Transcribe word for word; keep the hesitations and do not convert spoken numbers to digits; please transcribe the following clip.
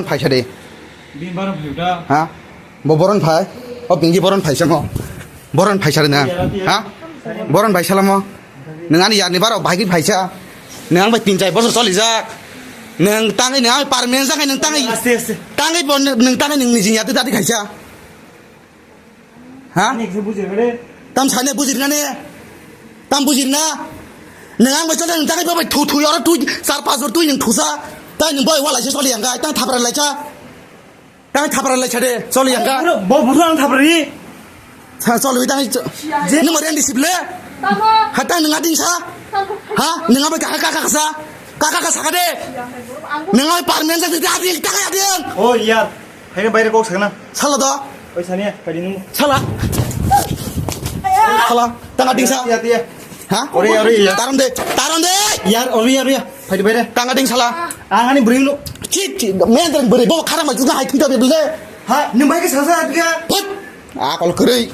Phaisa de. Bini baron phai da. Ha? Bo boron phai. O bingi boron phaisa mo. Boron phaisa de na. Iya, iya. Ha? Boron phaisa lamo. Nang ani yarni baro bahai phaisa. Nang bai tin chai bosor choli jak. Nang tangi nang permanent jak nang tangi. Aste, aste. Tangi bo nang tangi nang nijing yati dati khaisa. Ha? Ani khe bujir re. Tam sane bujir na ne? Tam bujir na? Nang ang bai chole nang tangi bai thu thu yoro tu char pas bor tu nang thusa. Tai nang bai wala se choli yang kai tang thapra lai cha. Tang thapra lai cha de choli yang ka. Bro, bo bro ang thapra ri. Sa choli tang. Je- Nang mo rendi siple. Tamo. Ha tang nang ading sa. Tamo. Ha nang bai ka ka ka sa. Ka ka ka sa ka de. Nang bai permanent sa de ading tang ading. Oh, yar. Hai, bayar kok sakna. Sala do. Oi, sania, kadi nung. Sala. Sala. Tanga dingsa. Tiya, tiya. Ha? Ori, ori, ya. Taron de. Taron de. Yar, ori, ori, ya. Phai, phai, phai. Tanga ding sala. Ang ani bring lu. Chit, chit. Men tang beri. Bo khara ma juga hai thita bebel de. Ha, nung bai ke sasa tiya. Put. Akol keri.